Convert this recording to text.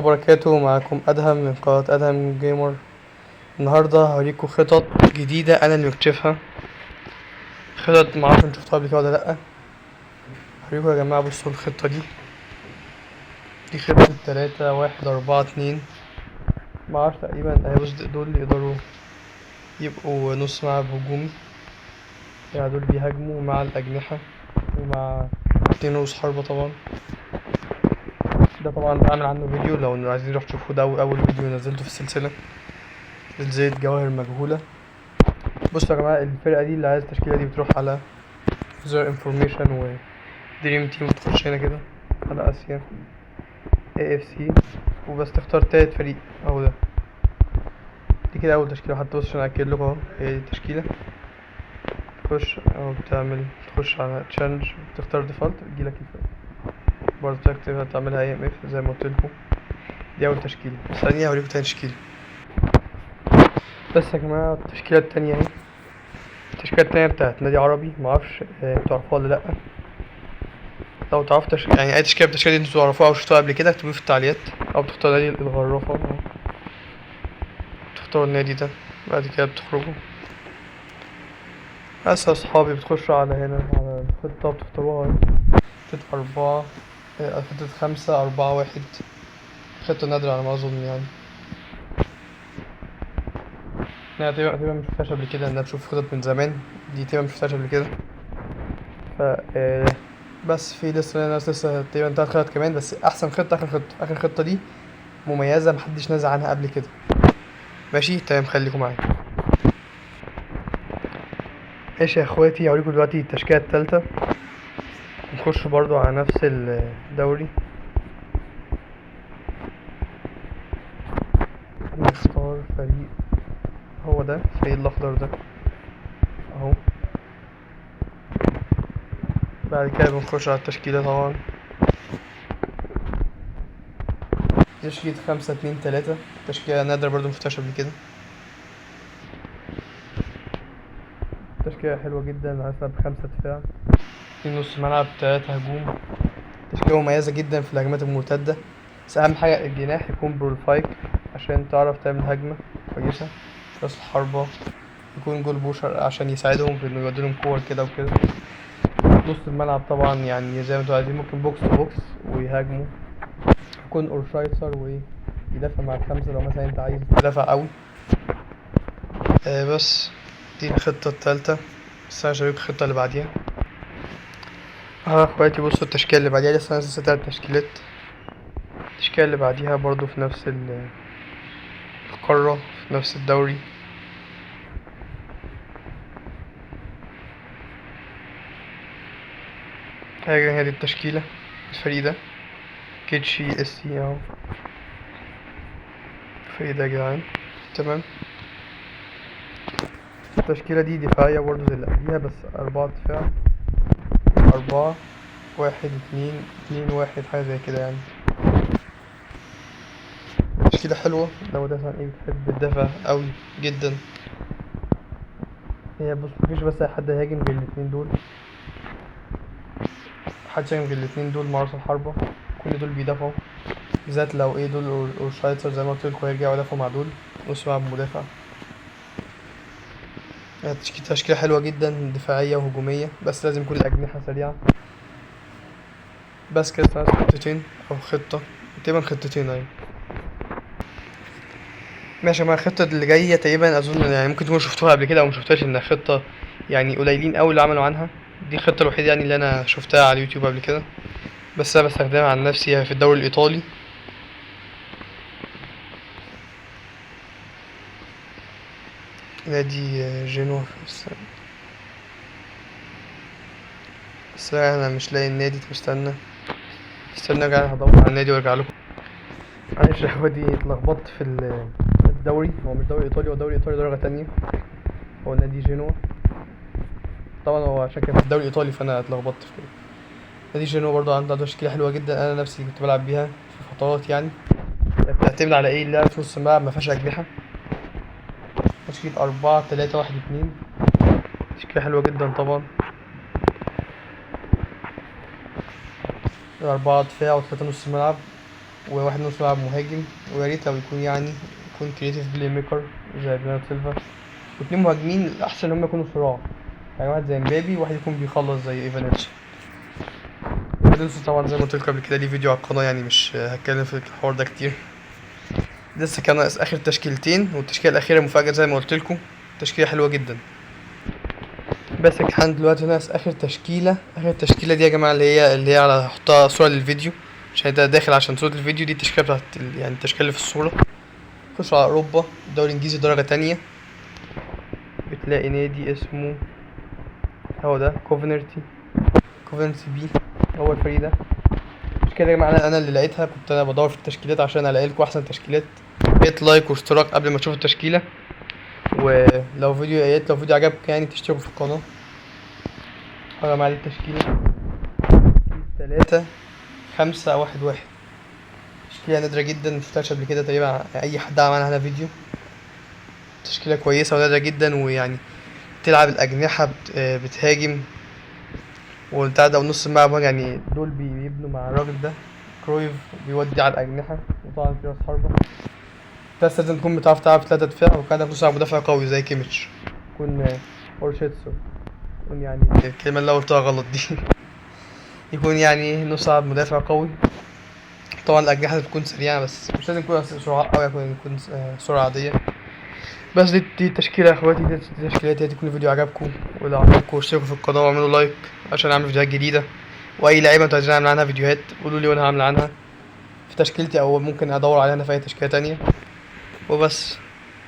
وبركاته. معاكم أدهم من قناة أدهم جيمر. النهاردة هوريكم خطط جديدة أنا اللي مكتشفها، خطط معرفش انتوا شفتوها قبل كده ولا لأ. هوريكم يا جماعة. بصوا الخطة دي، دي خطة 3 1 4 2، معرفش تقريبا اهي. بص دول يقدروا يبقوا نص ملعب هجومي، يعني دول بيهاجموا مع الأجنحة ومع 2 رؤوس حربة. طبعا ده طبعا بعمل عنه فيديو لو عايزين تروحوا تشوفوه، ده أول فيديو نزلته في السلسلة، سلسلة جواهر مجهولة. بصوا يا جماعة، الفرقة دي اللي عايز التشكيلة دي بتروح على user information و dream team، وتخش هنا كده على آسيا AFC وبس تختار تالت فريق أهو ده. دي كده أول تشكيلة، حتى بص عشان أأكد لكم أهو، هي دي التشكيلة. تخش أو بتعمل تخش على change تختار default بتجيلك الفرقة، برضه تكتبها تعملها AMF زي ما قلت لكم. دي أول تشكيلة. ثانية هوريكم تاني تشكيلة. بس يا جماعة التشكيلة التانية اهي، التشكيلة التانية بتاعت نادي عربي، معرفش تعرفوها ولا لأ. لو تعرفوا يعني أي تشكيلة بالتشكيلة دي انتوا تعرفوها أو شفتوها قبل كده اكتبوها في التعليقات، أو بتختاروا نادي الغرافة أهو، بتختاروا النادي ده بعد كده بتخرجوا. بس يا صحابي بتخشوا على هنا على الخطة بتختاروها، خطة 4، خطة 5 4 1، خطة نادرة على ما أظن يعني. أنا تقريبا مشفتهاش قبل كده، أنا بشوف خطط من زمان، دي تقريبا مشفتهاش قبل كده. بس في لسه ناس لسه تقريبا 3 خطط كمان، بس أحسن خطة آخر خطة، آخر خطة دي مميزة محدش نزل عنها قبل كده. ماشي تمام، خليكم معايا. ماشي يا اخواتي، هوريكم دلوقتي التشكيلة التالتة. نخش برضو على نفس الدوري، نختار فريق، هو ده الفريق الأخضر ده اهو. بعد كده بنخش على التشكيلة، طبعا تشكيلة 5 2 3، تشكيلة نادرة برضو مشفتهاش قبل كده، تشكيلة حلوة جدا. عايز تلعب 5 دفاع، 2 نص ملعب، 3 هجوم. تشكيلة مميزة جدا في الهجمات المرتدة، بس أهم حاجة الجناح يكون برولفايك عشان تعرف تعمل هجمة كويسة. راس الحربة يكون goal poacher عشان يساعدهم في إنه يودي لهم كور كده وكده. نص الملعب طبعا يعني زي ما انتوا عايزين، ممكن box to box ويهاجموا، يكون اورشايتسر وايه يدافع مع الخمسة لو مثلا انت عايز تدافع قوي. بس دي الخطة التالتة، بس انا هشارككم الخطة اللي بعديها. اخواتي بصوا التشكيلة اللي بعديها، لسه نازل 3 تشكيلات. التشكيلة اللي بعديها برضو في نفس القارة، في نفس الدوري. هي دي التشكيلة، الفريق ده كيتشي اس سي اهو، الفريق ده يا جدعان. تمام، التشكيلة دي دفاعية برضو زي اللي قبليها، بس 4 دفاع، 4 1 2 2 1، حاجة زي كده يعني. تشكيلة حلوة لو ده مثلا ايه بتحب الدفع قوي جدا. هي بص مفيش بس اي حد هيهاجم غير الاتنين دول، محدش هيهاجم غير الاتنين دول مع راس الحربة، كل دول بيدافعوا، بالذات لو ايه دول اورشايتسر زي ما قلت لكم هيرجعوا يدافعوا مع دول نص ملعب مدافع. تشكيلة حلوة جدا دفاعية وهجومية، بس لازم يكون الأجنحة سريعة. بس كده خلاص، خطتين أو خطة، تقريبا خطتين أيوة. ماشي يا جماعة، الخطة اللي جاية تقريبا أظن يعني ممكن تكونوا شفتوها قبل كده أو مشفتهاش، إنها خطة يعني قليلين أوي اللي عملوا عنها. دي الخطة الوحيدة يعني اللي أنا شفتها على اليوتيوب قبل كده، بس أنا بستخدمها عن نفسي في الدوري الإيطالي. نادي جنوا، بس أنا مش لاقي النادي. طب استنى أرجع، هدور على النادي وأرجع لكم. معلش يا اخواتي اتلخبطت في الدوري، هو مش دوري إيطالي، هو دوري إيطالي درجة تانية، هو نادي جنوا. طبعا هو عشان كان في الدوري الإيطالي فأنا اتلخبطت في كده. نادي جنوا برضه عنده تشكيلة حلوة جدا، أنا نفسي كنت بلعب بيها في فترات يعني. بتعتمد على إيه؟ اللعب في نص الملعب ما فيهاش أجنحة. تشكيلة 4 3 1 2، تشكيلة حلوة جدا طبعا. 4 دفاع و3 نص ملعب. وواحد نص ملعب مهاجم، ويا ريت لو يكون يعني يكون creative playmaker زي برناردو سيلفا، واتنين مهاجمين الاحسن ان هم يكونوا صراع، يعني واحد زي مبابي وواحد يكون بيخلص زي ايفانيلسون. ايفانيلسون طبعا زي ما قلت لكم قبل كده ليه فيديو على القناة، يعني مش هتكلم في الحوار ده كتير. لسه كان ناقص اخر تشكيلتين، والتشكيله الاخيرة مفاجاة زي ما قلت لكم، تشكيله حلوة جدا. بس كان دلوقتي ناقص اخر تشكيله. اخر تشكيله دي يا جماعة اللي هي على هحطها صوره للفيديو عشان ده داخل عشان صوره الفيديو دي، التشكيلة بتاعت يعني التشكيلة اللي في الصورة. خش على اوروبا، الدوري الانجليزي درجه تانية، بتلاقي نادي اسمه هو ده كوفنتري، كوفنتري بي، هو الفريق ده. مش كده يا جماعة، انا اللي لقيتها، كنت انا بدور في التشكيلات عشان الاقي لكم احسن تشكيلات. ريت like واشتراك قبل ما تشوفوا التشكيلة، ولو فيديو يا ريت لو فيديو عجبكم يعني تشتركوا في القناة. يا جماعة دي التشكيلة 3 5 1 1، تشكيله نادرة جدا مشفتهاش قبل كده تقريبا، اي حد عمل عنها فيديو. تشكيله كويسة ونادرة جدا، ويعني بتلعب الاجنحة بتهاجم والبتاع ده، ونص الملعب يعني دول بيبنوا مع الراجل ده كرويف بيودي على الاجنحة، وطبعا في راس حربه. بس لازم تكون بتعرف تلعب 3 دفاع، وكان عندك نص ملعب مدافع قوي زي كيميتش، يكون اورشيتسو، يكون يعني الكلمة اللي قلتها غلط دي يكون يعني نص ملعب مدافع قوي. طبعا الاجنحة بتكون سريعة، بس مش لازم يكون سرعة قوي، يكون سرعة عادية. بس دي التشكيلة يا اخواتي، دي التشكيلات. يا ريت يكون الفيديو عجبكم، ولو عجبكم اشتركوا في القناة واعملوا like عشان اعمل فيديوهات جديدة، واي لعيبة انتوا عايزين اعمل عنها فيديوهات قولوا لي وانا هعمل عنها في تشكيلتي، او ممكن ادور عليها في اي تشكيله تانية. وبس.